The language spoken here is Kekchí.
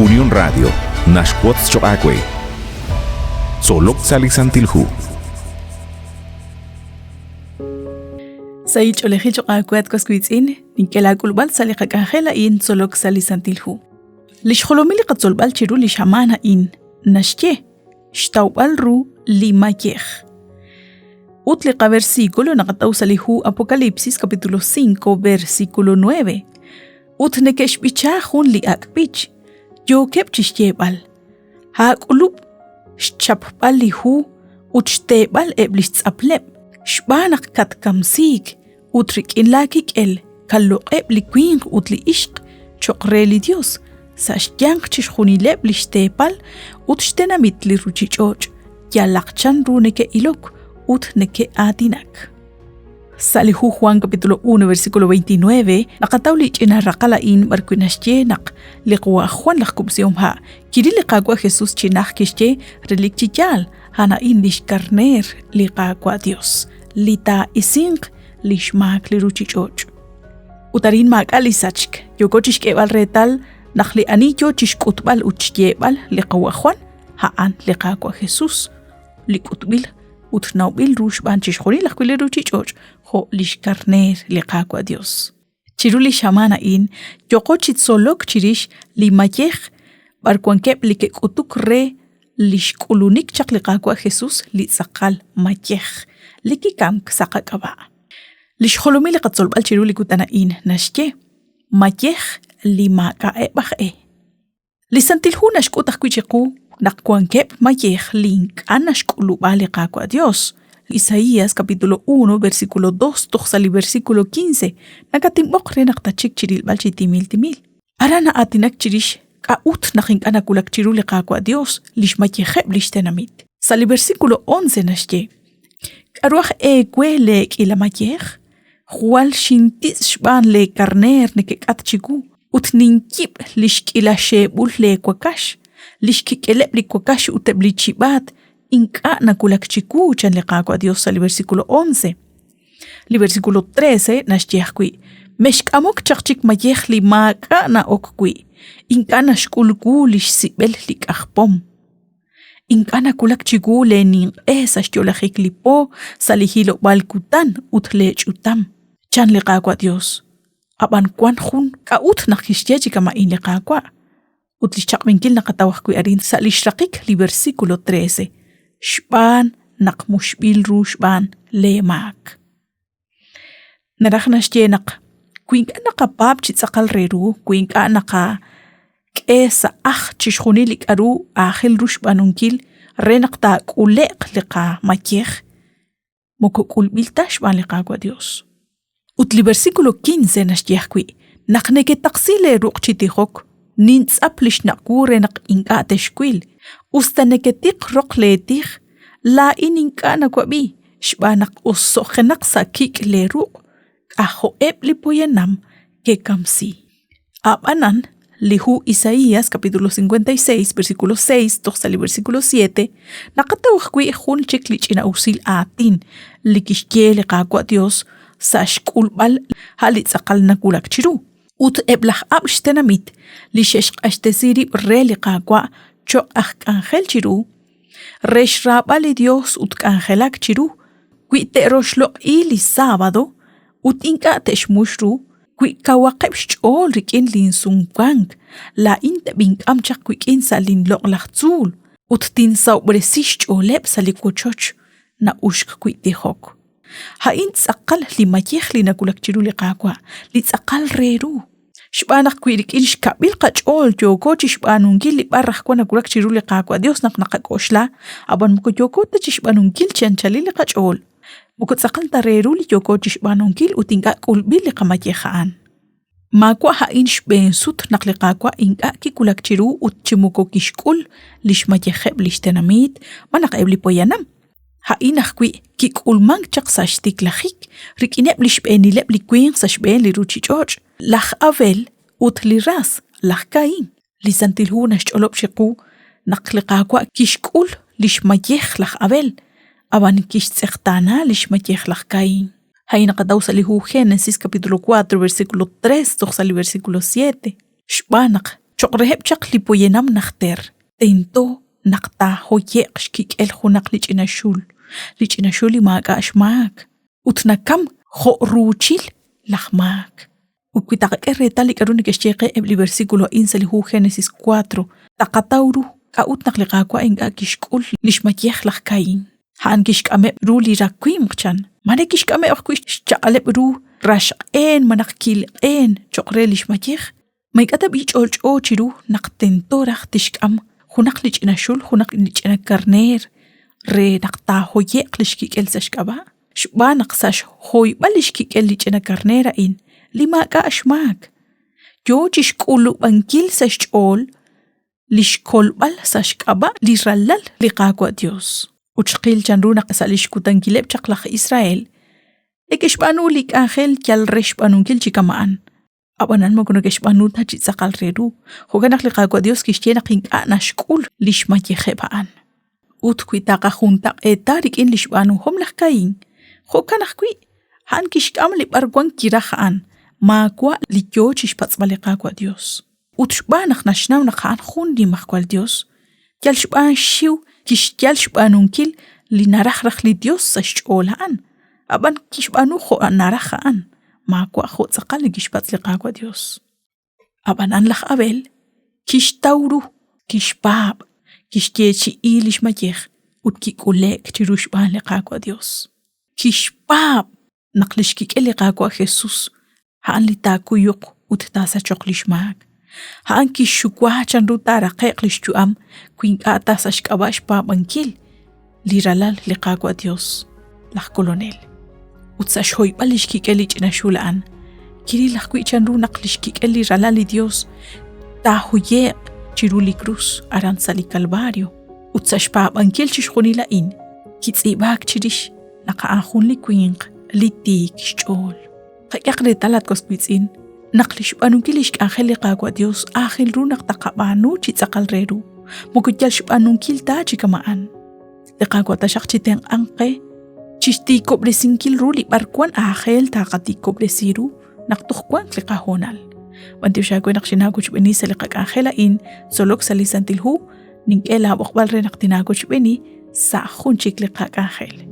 Unión Radio naxwotz choq' aawe. Tzolok sa' li Santil Hu. Sahil ch'oolejil choq' aawe at was wiitz'in, nink'e laak'ulb'al sa' li qak'anjel a'in tzolok sa' li Santil Hu. Li xjolomil li qatzolb'al chiru li xamaan a'in naxye xtawb'al ru li mayej. Ut li qaversículo naqataw sa' li hu Apocalipsis capítulo 5 versículo 9. Ut neke'xb'icha jun li ak' b'ich, yookeb' chi xyeeb'al, Aak'ulub' xchapb'al li hu ut xteeb'al eb' li xtz'apleb', xb'aan naq katkamsiik ut rik'in laakik'el kaloq'eb' li winq ut li ixq cho'q re li Yos sa' xyanq chixjunileb' li xteepal ut xtenamit li ruuchich'och' yalaq chanru neke'ilok ut neke'aatinak. Sa' li hu Juan capítulo 1 versículo 29 naqataw li ch'ina raqal a'in b'arwi' naxye naq li qawa' Juan laj Kub'sihom Ha' kiril li Qaawa' Jesus chi najt kixye relik chi yaal a'an a'in li xkarneer li Qaawa' Dios li taa'isinq li xmaak li ruuchich'och'. Ut arin maak'a' li sachk, yooko chixk'eeb'al reetal naq li ani yoo chixk'utb'al ut xyeeb'al li qawa' Juan a'an li Qaawa' Jesus, li k'utb'il ut nawb'il ru xb'aan chixjunil ajwi' li ruuchich'och' jo' li xkarneer li Qaawa' Dios. Chiru li xamaan a'in yooqo chi tzolok chirix li mayej b'ar wankeb' li ke'k'utuk re li xk'ulunik chaq li Qaawa' Jesus li tz'aqal mayej li kikamk sa' qak'ab'a'. Li xjolomil li qatzolb'al chiru li kutan a'in naxye mayej li maak'a'eb' aj e. Li Santil Hu naxk'ut ajwi' chiqu naq wankeb' mayej li ink'a' naxk'ulub'a li Qaawa' Dios. Isaías capítulo 1 versículo 2 toj sa' li versículo 15 nakatinb'oq re naq tatxik chi rilb'al chi timil timil. Aran na'aatinak chirix k'a'ut naq ink'a' nawulak chiru li Qaawa' Dios li xmayejeb' li xtenamit. Sa' li versículo 11 naxye, K'aru aj eewe leek'iila mayej? Jwal xintitz' xb'aan leekarneer nekek'at chiwu ut ninyib' li xk'iila xeeb'ul leewakax, li xkik'eleb' li wakax ut eb' li chib'aat ink'a' nawulak chiwu, chan li Qaawa' Yos sa' li versículo 11. Li versículo 13 naxye ajwi', Mexk'amok chaq chik mayej li maak'a' na'ok wi', ink'a' naxk'ul wu li xsib'el li k'ajpom. Ink'a' nawulak chiwu leeninq'e sa' xyo'lajik li po, sa' li hilob'aal kutan ut leech'utam, chan li Qaawa' Yos. Ab'an wank jun k'a'ut naq kixye chi kama'in li Qaawa'. Ut li xchaq'b'enkil naqataw ajwi' arin sa' li xraqik li versículo 13, xb'aan naq muxb'il ru xb'aan leemaak. Naraj naxye naq wi ink'a' naqapaab' chi tz'aqal re ru, wi ink'a' naqak'e sa' aj chixjunil li k'aru aajel ru xb'aanunkil re naq taak'ule'q li qamayej, moko k'ulb'il ta xb'aan li Qaawa' Dios. Ut li versículo 15 naxye ajwi', naq neketaqsi lee ruq' chi tijok, nintz'ap li xnaq' wu re naq ink'a' texwil. Us ta neketiq roq lee tij, laa'in ink'a' nawab'i, xb'aan naq oso'jenaq sa' kik' lee ruq', k'ajo'eb' li poyanam kekamsi. Ab'anan, li hu Isaías capítulo 56 versículo 6 toj sa' li versículo 7 naqataw ajwi' jun chik li ch'ina'usil aatin li kixye li Qaawa' Dios sa' xk'ulb'al a' li tz'aqal nawulak chiru. Ut eb' laj ab'l xtenamit li xe'xq'axtesi rib' re li Qaawa' cho'q aj k'anjel chiru, re xraab'al li Dios ut k'anjelak chiru, wi te'roxloq'i li sábado ut ink'a' te'xmux ru, Wi kawaqeb' xch'ool rik'in linsumwank, laa'in teb'ink'am chaq wik'in sa' linloq'laj tzuul ut tinsahob'resi xch'ooleb' sa' li wochoch na'uxk wi' tijok. A'in tz'aqal li mayej li nawulak chiru li Qaawa', li tz'aqal re ru. Xb'aan naq wi rik'in xkab'il qach'ool yooko chi xb'aanunkil li b'ar raj wan nawulak chiru li Qaawa' Yos naq naqak'oxla, ab'an moko yooko ta chi xb'aanunkil chi anchalil li qach'ool. Moko tz'aqal ta re ru li yooko chi xb'aanunkil ut ink'a' k'ulb'il li qamayej a'an. Maawa' a'in xb'een sut naq li Qaawa' ink'a' kiwulak chiru ut chi moko kixk'ul li xmayejeb' li xtenamit malaj eb' li poyanam. A'in ajwi' kik'ulmank chaq sa' xtiklajik rik'ineb' li xb'eenileb' li winq sa' xb'een li ruuchich'och', laj Abel ut li ras, laj Caín. Li Santil Hu naxch'olob' chiqu naq li Qaawa' kixk'ul li xmayej laj Abel, ab'an kixtz'eqtaana li xmayej laj Caín. A'in naqataw sa' li hu Génesis capítulo 4 versículo 3 toj sa' li versículo 7. Xb'aan naq Choq' reheb' chaq li poyanam najter, tento naq taahoye'q xkik'el junaq li ch'ina xul, li ch'ina xul li maak'a' xmaak, ut nakam jo' ruuchil laj maak. Ut wi taqak'e reetal li k'a'ru neke'xye qe eb' li versikulo a'in sa' li hu Genesis 4, taqataw ru k'a'ut naq li Qaawa' ink'a' kixk'ul lix mayej laj Kain. A'an kixk'ameb' ru li rawimq chan. Maare kixk'ameb' ajwi' xchaq'aleb' ru raxq'een malaj ki'lq'een choq' re lix mayej. Ma ink'a' tab'i' ch'olch'o chiru naq tento raj tixk'am junaq li ch'ina xul, junaq li ch'ina karneer re naq taahoye'q lix kik'el sa' xk'ab'a'? Xb'aan naq sa' xhoyb'al lix kik'el li ch'ina karneer a'in, li maak'a' xmaak, yoo chixk'ulub'ankil sa' xch'ool lix kolb'al sa' xk'ab'a' li Ralal li Qaawa' Dios. Ut xqil chanru naq sa' lix kutankileb' chaq laj Israel, neke'xb'aanu li k'anjel yal re xb'aanunkil chi kama'an, ab'anan moko neke'xb'aanu ta chi tz'aqal re ru. Jo'kan naq li Qaawa' Dios kixye naq ink'a' naxk'ul li xmayejeb' a'an. Ut wi taqajuntaq'eeta rik'in li xb'aanuhom laj Kain, jo'kan ajwi', a'an kixk'am li b'arwan kiraj a'an, maawa' li yoo chixpatz'b'al li Qaawa' Dios. Ut xb'aan naq naxnaw naq a'an jun Nimajwal Dios, yal xb'aan xxiw kixyal xb'aanunkil li naraj raj li Dios sa' xch'ool a'an, ab'an kixb'aanu jo' naraj a'an, maawa' jo' tz'aqal li kixpatz' li Qaawa' Dios. Ab'anan laj Abel kixtaw ru, kixpaab', kixyeechi'i li xmayej ut kik'ule'k chiru xb'aan li Qaawa' Dios. Kixpaab' naq li xkik'el li Qaawa' Jesus a'an li taakuyuq ut taasachoq li xmaak. A'an kixxuwa chanru taaraqe'q li xyu'am wi ink'a' ta sa' xk'ab'a' xpaab'ankil li Ralal li Qaawa' Dios, laj Kolonel. Ut sa' xhoyb'al lix kik'el li ch'ina xul a'an, kiril ajwi' chanru naq lix kik'el li Ralal li Dios taahoye'q chiru li krus aran sa' li Calvario. Ut sa' xpaab'ankil chixjunil a'in, kitz'iib'aak chirix naq a'an jun li winq li tiik xch'ool. Qak'ehaq reetal, at was wiitz'in, naq li xb'aanunkil lix k'anjel li Qaawa' Dios aajel ru naq taqab'aanu chi tz'aqal re ru, moko yal xb'aanunkil ta chi kama'an. Li Qaawa' taxaq chitenq'anq qe chixtiikob'resinkil ru li b'arwan aajel taqatiikob'resi ru naq toj wank li qahoonal. B'antiox aawe naq xinaawochb'eeni sa' li qak'anjel a'in, tzolok sa' li Santil Hu, nink'e laab'oqb'al re naq tinaawochb'eeni sa' jun chik li qak'anjel.